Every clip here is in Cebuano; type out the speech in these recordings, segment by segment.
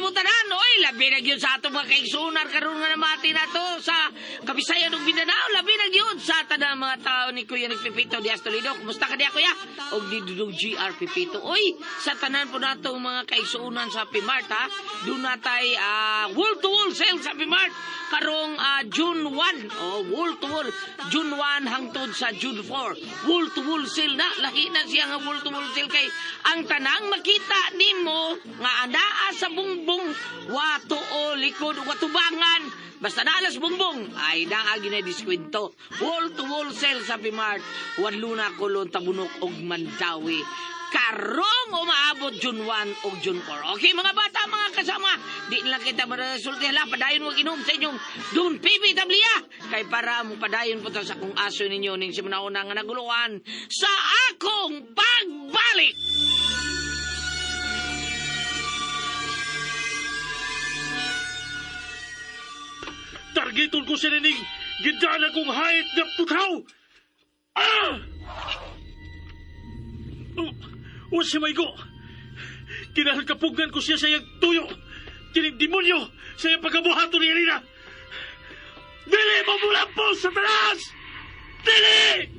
kamo tanan. Oy, labi na gyud sa atong mga kaigsunan karon nga namati nato sa Kabisayan ug Mindanao. Labi na gyud sa tanang mga tao ni Kuya ni Pipito Diaz Toledo. Kumusta ka diya, Kuya? Og ni Dudong GR Pipito. Oy, sa tanan po natong mga kaigsunan sa Pimart, ha. Doon natay wall to wall sale sa Pimart karong June 1. Oh, wall to wall. June 1 hangtod sa June 4. Wall to wall sale na. Lahi na siya nga wall to wall sale kay ang tanang makita nimo nga anaa sa bungbong wato o likod o watubangan basta naalas bungbong ay naa ginay diskwento. Wall to wall sale sa Pimart. Wanluna Colon, Tabunok ug Mandawi. Karong umaabot June 1 o June 4. Okay, mga bata, mga kasama, di na lang kita maresulti. Hala, padayon wag inom sa inyong Don Pipi Tablia. Kay para mo padayon po ta sa akong aso ninyo ning simunauna nga naguluhan sa akong pagbalik. Targeton ko siya nining gidaan akong hayit nga putaw! Ah! Oh, oh siya maigo! Kinahangkapugan ko siya sa iyang tuyo! Kining demonyo sa iyang pagkabuhato ni Elena! Dili mo mulampos, Satanas! Dili!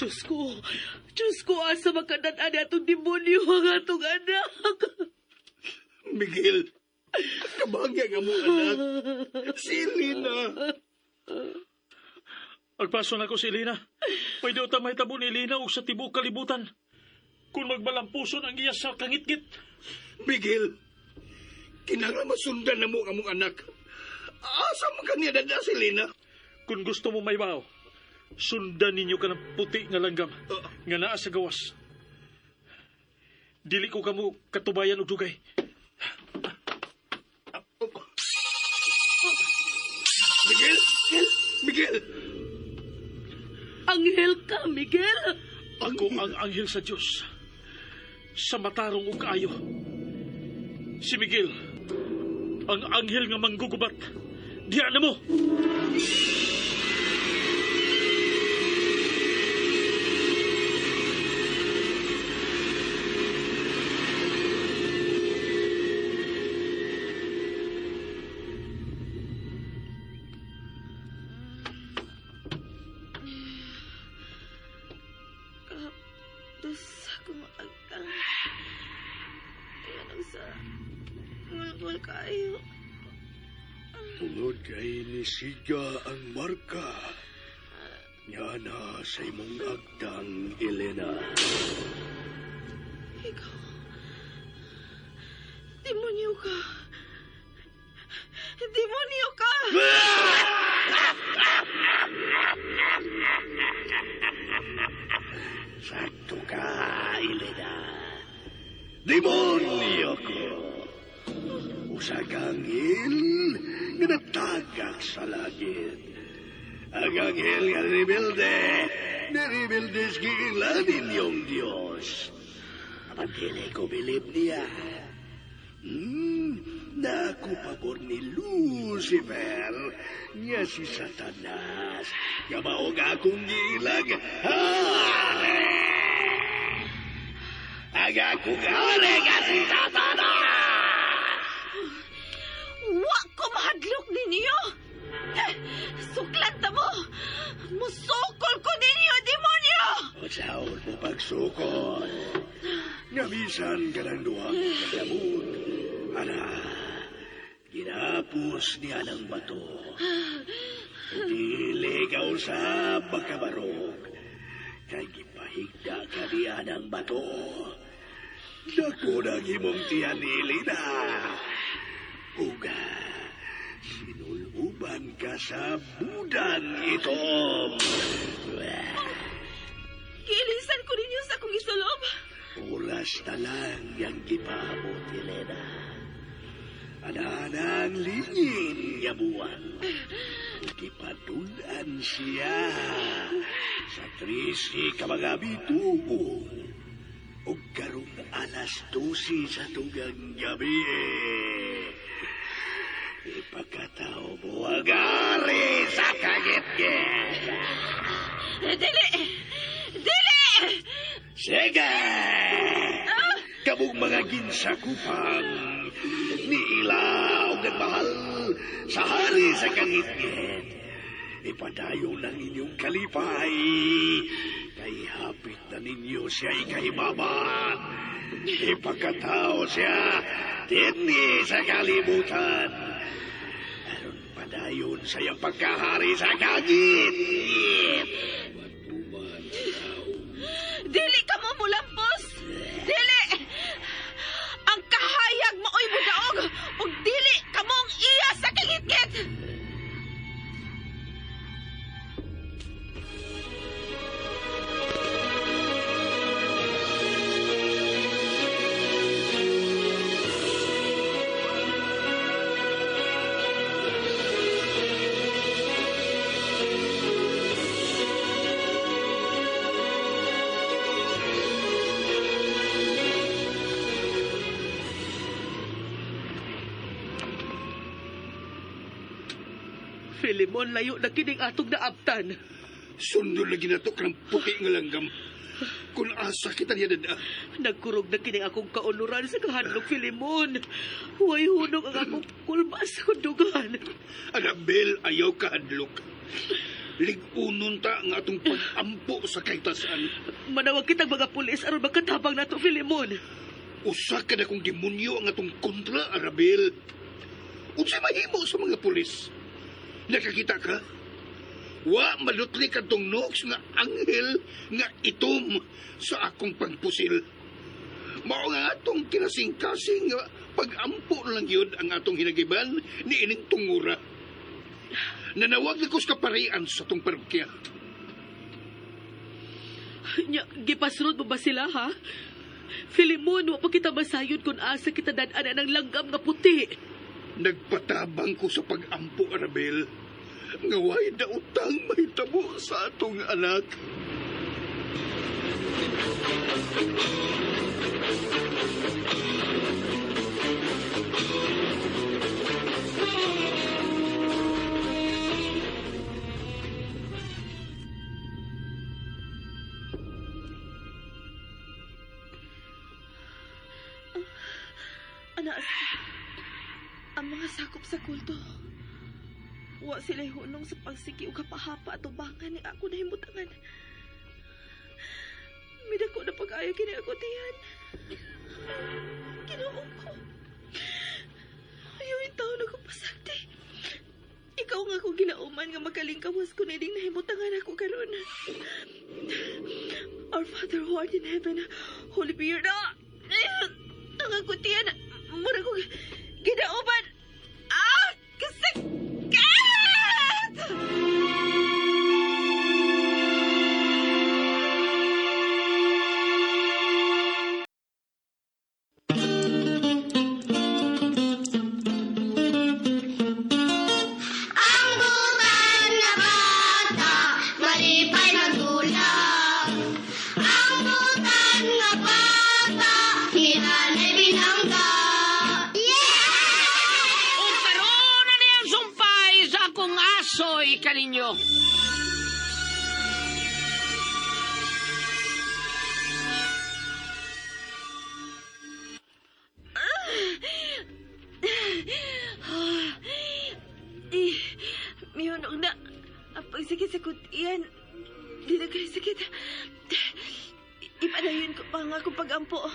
Diyos ko, Diyos ko, asa makadat-an atong demonyo ang atong anak. Miguel, kabangya nga mo anak. Si Elena. Agpaso na ko si Elena. Pwede uta mahitabo ni Elena og sa tibuok kalibutan. Kung magbalampuson ang iya sa kangitngit. Miguel, kinahanglan masundan na mo ang among anak. Asa man kaniya dada si Elena? Kung gusto mo may baw, sundan ninyo ka ng puti nga langgam nga naa sa gawas. Dili ko kamo katubayan og dugay. Miguel! Miguel! Anghel ka, Miguel. Ako ang anghel sa Dios. Sa matarong ug kaayo. Si Miguel, ang anghel nga manggugubat. Diya na mo! Dos akong agtang. Ayan ang sa ngulngul kayo. Tungod kay nisiga ang marka. Nga na sa imong agtang, Elena. Ikaw. Demonyo ka. Demonyo ka! Sakto ka, Elena. Demonyo ko. Usa ka anghel nga natagak sa langit. Ang anghel nga rebelde, na rebelde sa giinglan ninyong Diyos. Apan dili ko bilib niya. Na ako pabor ni Lucifer, nga si Satanas, nga mao nga akong giilang hari. Ang akong hari nga si Satanas! Wa ko mahadlok ninyo! Suklan ta mo! Musukol ko ninyo, demonyo! Unsaon mo pagsukol? Nga bisan ka ng duha kadamot, ana, ginapos niya ng bato. Dili ka usab makabarog, kay gipahigda ka niya ng bato. Dako na imong tiyan ni Elena. Uga, sinuluban ka sa budan itom. Giilisan ko ninyo sa akong isulob. Oras na lang yang gipaabot, Elena. Ananang lingin nga buwan. Gipadul-an siya sa 13 ka mga bituon. Ug karong 12:00 sa tugang gabi. Ipakatay Ipakatao mo ang ari sa kangitngit. Dili! Dili! Sige! Kamong mga ginsakupang ni ila og nagmahal sa hari sa kangitngit. Ipadayon ang inyong kalipay. Kay hapit na ninyo siya ikahimama. Ipakatao siya dinhi sa kalibutan. Aron padayon sa iyang pagkahari sa kangitngit. Dili ka mo mulampos! Dili! Ang kahayag mo oy mudaog ug dili ka mong iya sa kangitngit! Filimon, layo na kining atong naabtan. Sundon lagi na to kanang puti nga langgam. Kung asa kita niya dada. Nagkurog na kining akong kaunuran sa kahadlok, Filimon. Huway hunog ang akong kulba sa kundugan. Anabel, ayaw kahadlok. Lig-unon ta ang atong pag-ampo sa kahitasan. Manawag kitang mga pulis aron makatabang nato, Filimon. Usa ka na kong demonyo ang atong kontra, Arabel. Unsay mahimo sa mga pulis? Nakakita ka? Wa malutli kadtong Nox nga anghel nga itom sa akong pagpusil. Mao nga atong kinasingkasing nga pag-ampo lang yun ang atong hinagiban ni ining tungura. Nanawag na ko sa kaparian sa atong parokya. Nya, gipasrod mo ba sila, ha? Filimon, wa pa kita masayod kung asa kita dad-an ng langgam nga puti. Nagpatabang ko sa pag-ampo, Arabel. Nga way daotang mahitabo sa atong anak. Ana, ang mga sakop sa kulto. Wa sila hunong sa pagsigi o kapahapa at ubangan ni ako nahimutangan. Midako na pag-ayo kini ako tiyan. Ginoo ko. Ayaw yung taon ako pasakti. Ikaw nga ako ginauman nga makalingkawas ko na ding nahimutangan ako karon. Our Father who art in heaven, holy be your name. Ang ako tiyan, mura ko ginauman. Ah! Kasakit! Ang butang na bata, malipay magulak. Ang butang na bata, hinanay binangga. Yeah! Ug karon na niyang sumpay sa akong asoy kaninyo. Eh, mihunong na. Ang pagsikit sa kutiyan, di na kayo sakit. Ipadayon ko pa ang akong pag-ampo.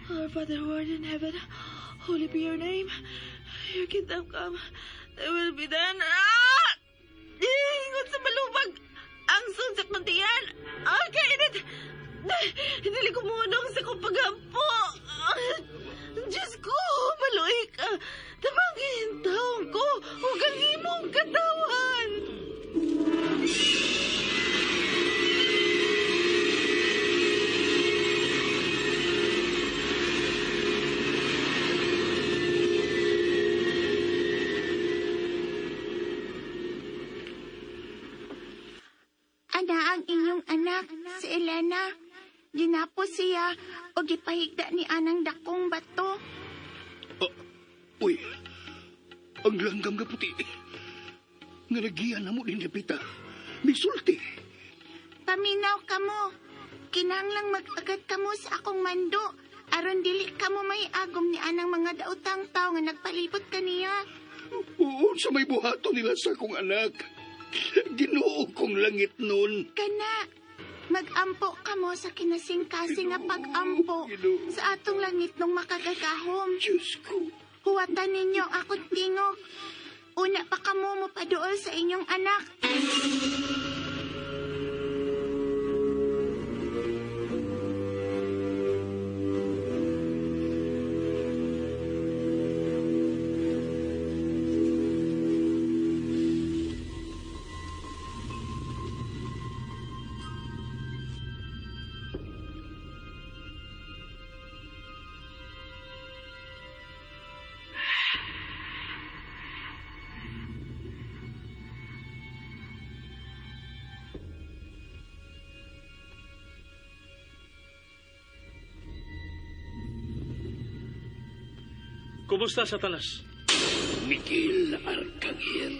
Our Father who art in heaven, holy be your name. Your kingdom come, thy will be done. Ah! Ingon sa malubag! Ang sun sa kuntiyan! Ah, kainit! Dili ko munong sa akong pag-ampo! Ah, Diyos ko, maluoy ka! Tabangin taong ko! Huwag ang imong katawan! Ana ang inyong anak, si Elena. Ginapo siya o gipahigda ni anang dakong bato. Oh, uy, Ang langgam nga puti. Nga nagiya na mo din Pita. Misulti. Paminaw kamo. Kinahanglang mag-agad kamo sa akong mando. Aron dili kamo may agom ni anang mga daotang tao nga nagpalibot kaniya. Oo, sa may buhato nila sa akong anak. Ginoo kong langit nun. Kana, mag-ampo kamo sa kinasingkasing nga pag-ampo Ginoo. sa atong langit nung makagagahom. Diyos ko. Huwatan ninyo ang akong tingog. Una pa kamo mopaduol sa inyong anak. Kumusta, Satanas? Miguel Arcangel.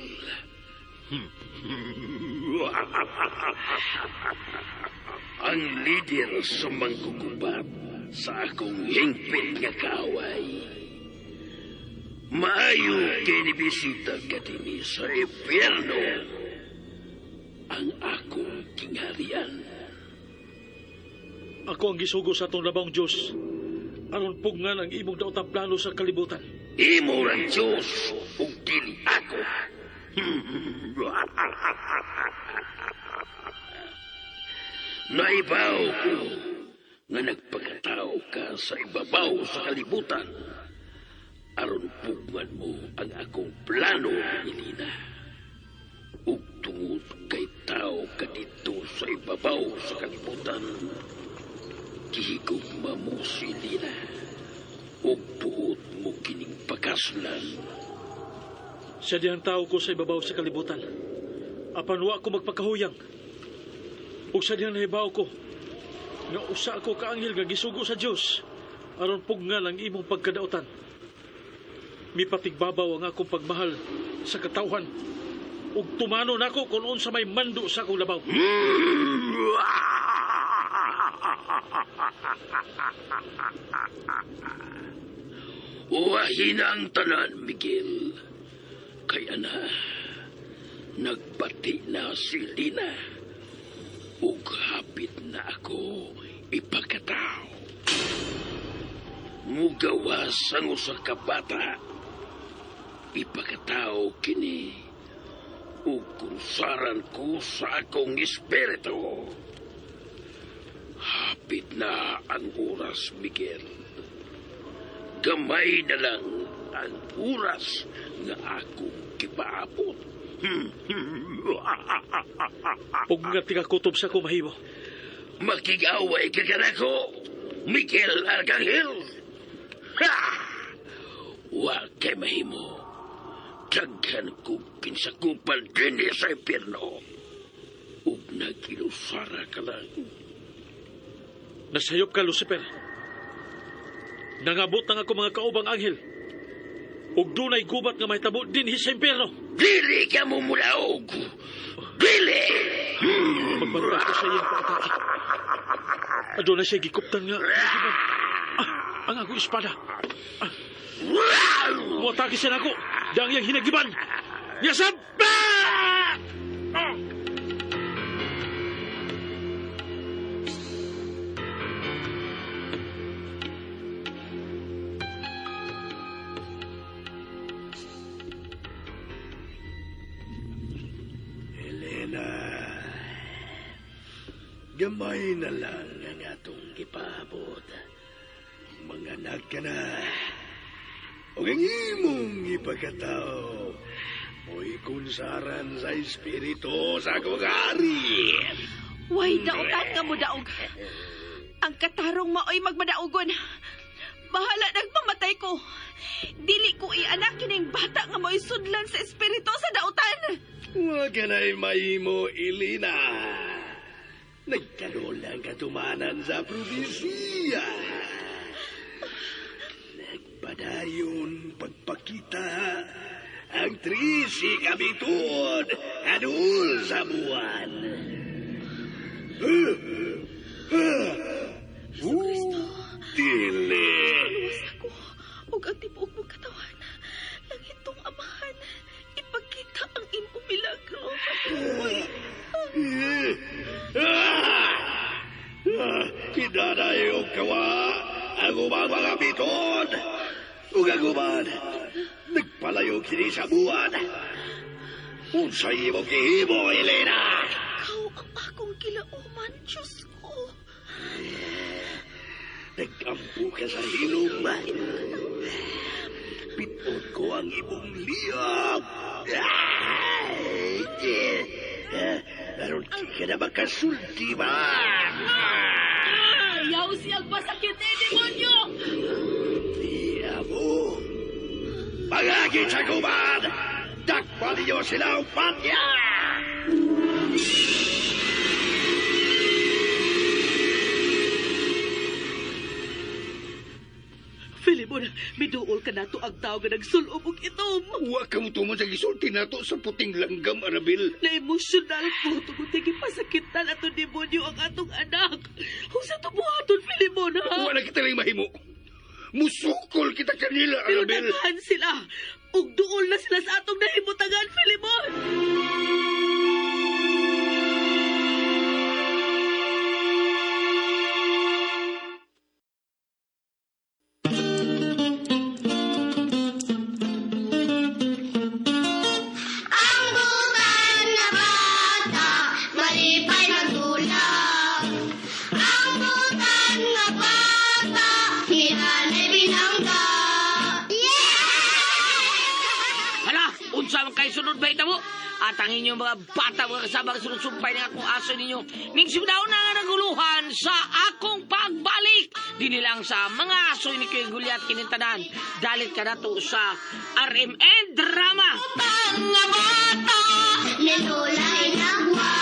Ang lider sa manggugubat sa akong hingpit nga kaaway. Maayo kinibisita ka dinhi sa impyerno. Ang akong kingharian. Ako ang gisugo sa atong labawng Diyos. Aron pugnan ang imong daotang plano sa kalibutan. Imo ang Diyos ug dili ako. Naibaw ko nga nagpakatao ka sa ibabaw sa kalibutan. Aron pugman mo ang akong plano, Elena. Ug tungod kay tao ka dito sa ibabaw sa kalibutan, gihigugma mo si Elena. Ug buot mo kining pakaslan. Siya diyang tao ko sa ibabaw sa kalibutan. Apan wa ko magpakahuyang. Ug sa diyang nahibaw ko, nga usa ako ka anghel nga gisugo sa Dios aron pugnan ang imong pagkadaotan. Mipatigbabaw ang akong pagmahal sa katawhan ug tumano nako kung unsa may mando sa akong labaw. Uwahin ang tanan, Miguel. Kaya na, nagbati na si Lina. Ug hapit na ako ipakatao. Mugawas ang usa ka bata. Ipakatao kini. Ug kunsaran ko sa akong espiritu. Hapit na ang oras, Miguel. Gamay na lang ang oras nga akong gipaabot. Ug nga tigakutob sa akong mahimo. Makig-away ka kanako, Miguel Arcangel. Ha! Wa kay mahimo. Daghan kong kinsakupan dinhi sa impyerno. Ug nag-ilusara ka lang. Nasayop ka, Lucifer. Nangabot ang ako mga kaubang anghel. Ug dunay gubat nga mahitabo dinhi sa impyerno. Dili ka mo mulaog. Dili! Magbanta ko sa iyang pag-atake. Aduna siya gikuptan nga. Ang akong espada. Muatake siya nako. Dang iyang hinagiban. Yasab! Ah! Ah! Elena, gamay na lang ang atong gipaabot. Manganak ka na. O ang imong ipagkatao, mo'y kunsaran sa espiritu sa akong hari. Way daotan nga mo daog. Ang katarong maoy magmadaugon. Bahala nagmamatay ko. Dili ko ianak kining bata nga mo'y sudlan sa espiritu sa dautan. Wa ka na'y mahimo, Elena. Nagkaroon ang katumanan sa probinsiya. Nagpadayon pagpakita Ang 13 kabituon adul sa buwan. Kristo. Dili. Luwas ako. Ug ang tibuok mong katawan. Langitong amahan. Ipakita ang imong milagro. Uy, Kinanay og kawa ang ubang mga biton. Ug ang uban, nagpalayo kini sa buwan. Unsay imong gihimo, Elena? ikaw ang akong gilauman, Diyos ko. Nag-ampo ka sa hilom. Piton ko ang imong liyab. Aron di ka na makasulti ba? Ayaw siyang pasakit eh, demonyo! Iya mo. Pangagin sa guban! Dakpa ninyo sila ang patya! Filimon, miduol ka nato ang tao nga nagsulob og itom. Wa ka mo tumon sa gisulti nato sa puting langgam, Arabel. Na-emosyonal ko tungod kay gipasakitan ato demonyo ang atong anak. Unsa to buhaton, Filimon, ha? Wa na kita lang mahimo. Musukol kita kanila, Pero Arabel. daghan sila. Ug duol na sila sa atong nahimutangan, Filimon. Ang butan na bata, malipay magdulak. Ang butan na bata, hinanay binangga. Yeah! Hala, unsa man kay sunod ba mo? At ang inyong mga bata, mga kasama, sunod sumpay ng akong aso ninyo. Ning simudaw na nga naguluhan sa akong pagbalik. Dini lang sa mga aso ni Kuya Gulyat kinintanan. Dalit ka na to sa RMN Drama. Butang nga bata, ni Lola inagwa.